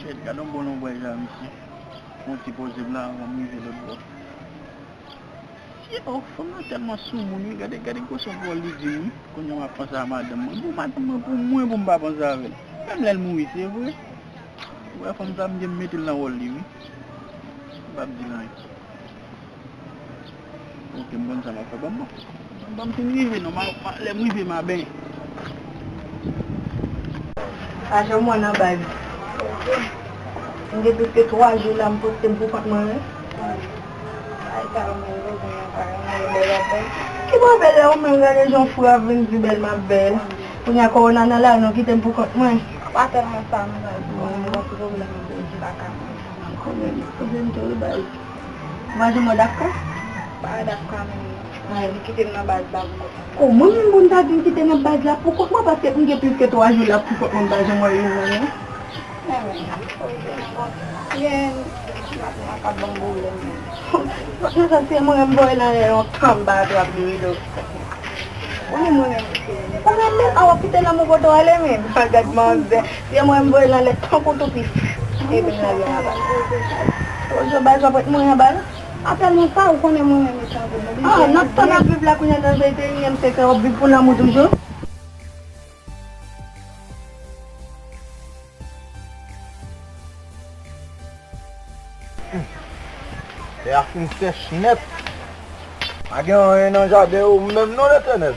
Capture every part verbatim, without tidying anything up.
Gade yon bon lonbraj la, mesye. Fè yon ti poze m la, anvan m rive lòt bò. Yo, fanm nan tèlman soumoun, wi. Gade, gade gwosè pawòl li di m, wi. Kounye a m ap panse a madanm mwen. Pou madanm mwen, pou mwen, pou m pa panse avè l. Menm lè l mouri, se vre. Ou wè fanm sa, m gen m mete l nan wòl li, wi. M p ap di l anyen. Ok, m konn sa m ap fè. Ban m, ban m fin rive non, ma, ma, lè m rive, m a benyen. Pa janm wè nan baz. M gen plis ke twa jou la, m poste m pou kont mwen, wi. Ay, Carmen, ou gen yon Carmen, bèl ap bèl. Ki bò bèl la, ou menm gade jan w fou ap vin di bèl, m ap bèl. Kounye a kòwona nan lari, nou kite m pou kont mwen. Pa tèlman sa, m nan di, bon, m gen yon pwoblèm, m di pa ka. M konnen, pwoblèm tou, wi, baz. Manje mwen dapka? Pa dapka menm. Mwen di kite m nan baz la pou kont mwen. Kòman menm moun ta di m kite nan baz la pou kont mwen, paske m gen plis ke twa jou la pou kont mwen, m pa janm wè youn nan nou. Men, men, gen, m ap, m ap ban m pwoblèm, men. Patnè sa, se mwen, m voye nan yon tanba, tou ap vire do. Ou ni mwen menm. Ou menm menm, a w ap kite lanmou kote w ale menm. Gad manzè. Se mwen m voye l anlè tankou toupis. Epi m lage anba. Ojo bay zòpèt mwen anba la. Apèl mwen sa, ou konnen mwen menm e tankou. Ah, nan tan n ap viv la kounye a nan venteyinyèm syèk la, w ap viv pou lanmou toujou. Tè a fin sèch nèt. Pa gen anyen nan jaden yo menm non, Letènèl.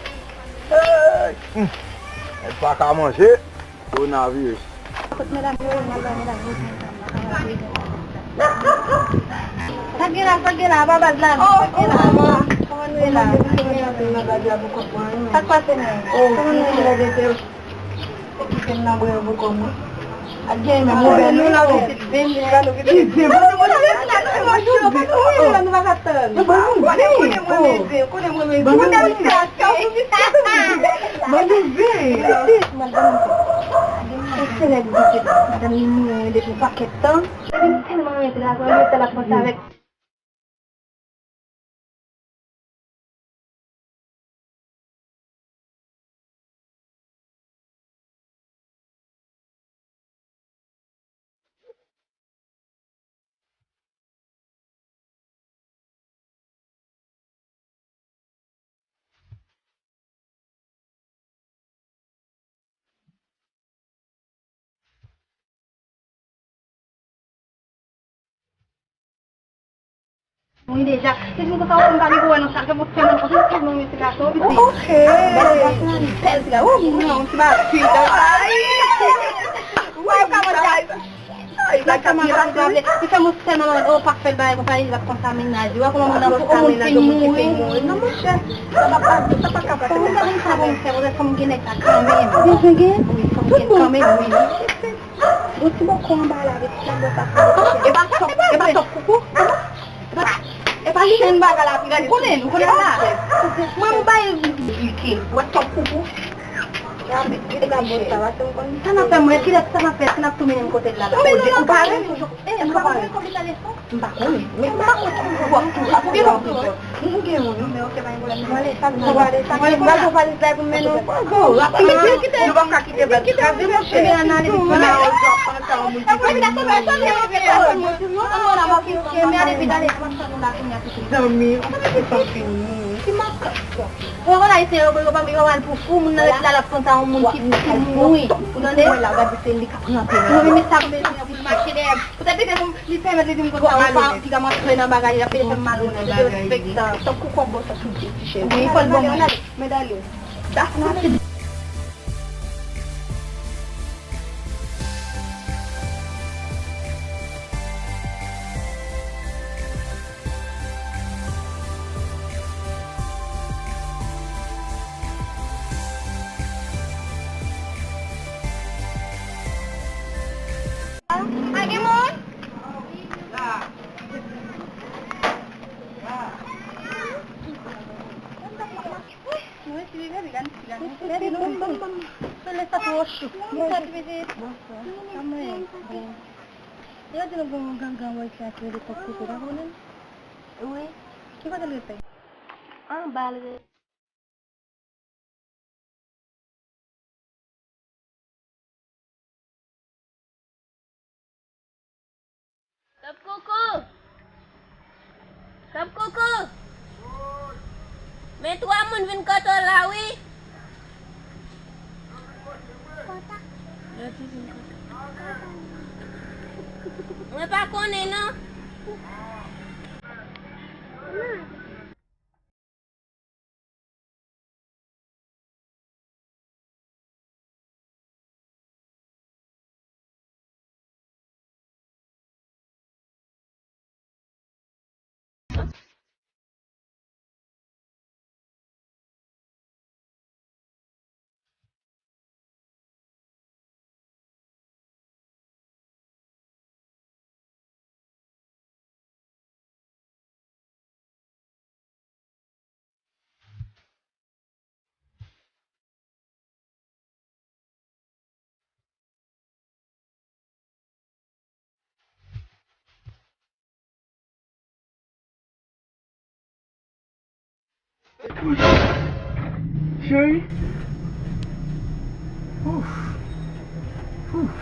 Hey! Hum. Nèg pa ka manje. Kowonaviris. Kot medam yo ye, medam, medam yo? Sa gen la, sa gen la, pa baz la, sa gen la. Kòman nou ye la? Sa k pase menm? Kòman nou ye la? Kite m nan bwè yon boukan mwen. Ak gen menm ouvè nou la, wi. Ki zen, ban nou zen. Ban nou zen. Ban nou zen. Ban nou zen. Madanm li mouri depi yon pakèt tan. Li tèlman renmen ti gason, li tèlman panse avèk. Mouri deja. Se di m konsa, ou pa gen pou wè nan sa, fè pou fè nan konsa, se non, mesye gason, piti. Ok. Bèl ti gason, bèl ti gason. Ou non, ti ba fi. Ay. Ou pa ka manje. Ay, la ka manje, la ka manje. Li fè mwen tèlman mal, ou pa fè l bagay konsa, li va kontamine la. Ou wè kòman moun nan, moun fin mouri. Non, monchè. Sa pa, sa pa ka pase. Ou pa konn sa pou m fè, ou fòk m gen nèg sa kanmenm. Ou gen? Wi, fòk m gen kanmenm, wi. Gon ti bòkò anba la, vin fè bò sa fè. E pa tòp, e pa tòp koukou. E pa, e pa li menm bagay la, pi gade, ou konnen, ou konnen la. Mwen, m bay. Pike, wè tòp koukou. Sa n ap fè, mwen, kilè sa n ap fè, si n ap tou mennen m kote l la, la. Ou pare? Èske ou pare? M pa konnen. Men m pa konnen ki wòf tou. Ap gen wòf tou. M gen youn, wi. Men ok, pa gen pwoblèm. Mwen ale, sa m pral ale, sa m pral pran valiz la pou m mennen w. Go, rapid. Nou pa ka kite bèl kraze, monchè. Ebyen, ann ale vit. Mwen ale vit, ale. Zanmi, ou pa mete tan fini. Ti makak. Ou wè ayisyen yo, yo pa, yo pa al pou fou, moun nan ret la, l ap panse a yon moun ki, ki mouri. Ou tande? Mwen la, gade se li k ap rantre la. Mwen menm sa pou mete pou l mache dèyè m. Poutèt li fè m, li pèmèt li di m konsa, ou pa, piga m antre nan bagay, l ap fè m malonèt, derespektan. Tankou kòb bò sa sou pye ti chèz. Wi, fò l ban mwen. Men dale. Das nan ti. Pa gen moun? Mwen eseye gade, gade, gade. Solèy sa twò cho. Mwen sa twò cho. Bonswa. Kòman w ye? Yo di nou gen yon gangan wè sa ki rele Kòk Koukou, pa konnen l? Wi. Ki kote l rete? Anba l rete. Kòb koukou! Kòb koukou! Men twa moun vin kote w la, wi. Mwen pa konnen, non. Cheri. Ouf. Ouf.